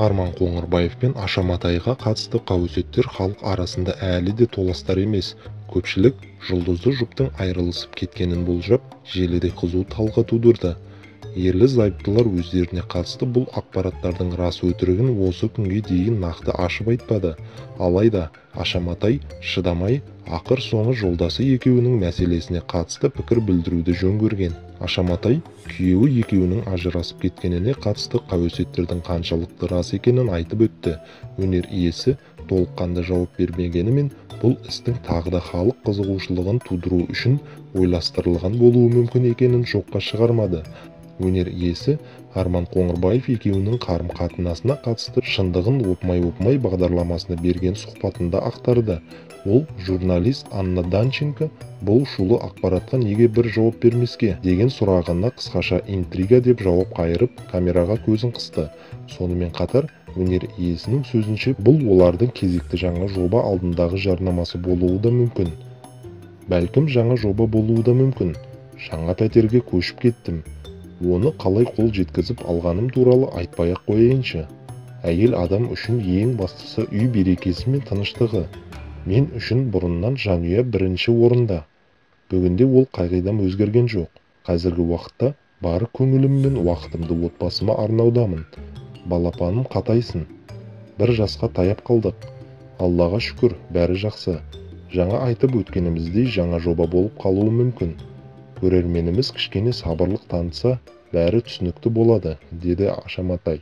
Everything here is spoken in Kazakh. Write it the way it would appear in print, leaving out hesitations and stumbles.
Арман Қоңырбаев пен Аша Матайға қатысты қауесеттер халық арасында әлі де толастар емес. Көпшілік жұлдызды жұптың айырылысып кеткенін болжап, желіде қызу талқы тудырды. Ерлі-зайыптылар өздеріне қатысты бұл ақпараттардың рас-өтірігін осы күнге дейін нақты ашып айтпады. Алайда Аша Матай шыдамай, ақыр соңы жолдасы екеуінің мәселесіне қатысты пікір білдіруді жөн көрген. Аша Матай күйеуі екеуінің ажырасып кеткеніне қатысты қауесеттердің қаншалықты рас екенін айтып өтті. Өнер иесі толыққанды жауап бермегенімен, бұл істің тағы да халық қызығушылығын тудыру үшін ойластырылған болуы мүмкін екенін жоққа шығармады. Өнер иесі Арман Қоңырбаев екеуінің қарым-қатынасына қатысты шындығын «Опмай-опмай» бағдарламасына берген сұхбатында ақтарды. Ол журналист Анна Данченко бұл шулы ақпаратқа неге бір жауап бермеске деген сұрағына қысқаша «интрига» деп жауап қайырып, камераға көзін қысты. Сонымен қатар, өнер иесінің сөзінше, бұл олардың кезекті жаңа жоба алдындағы жарнамасы болуы да мүмкін. Бәлкім, жаңа жоба болуы да мүмкін. Жаңа пәтерге көшіп кеттім. Оны қалай қол жеткізіп алғаным туралы айтпай-ақ қояйыншы. Әйел адам үшін ең бастысы үй берекесі мен тыныштығы. Мен үшін бұрыннан жанұя бірінші орында. Бүгінде ол қағидам өзгерген жоқ. Қазіргі уақытта бар көңілім мен уақытымды отбасыма арнаудамын. Балапаным қатайсын. 1 жасқа таяп қалдық. Аллаға шүкір, бәрі жақсы. Жаңа айтып өткеніміздей жаңа жоба болып қалуы мүмкін. Көрерменіміз кішкене сабырлық танытса, бәрі түсінікті болады, деді Аша Матай.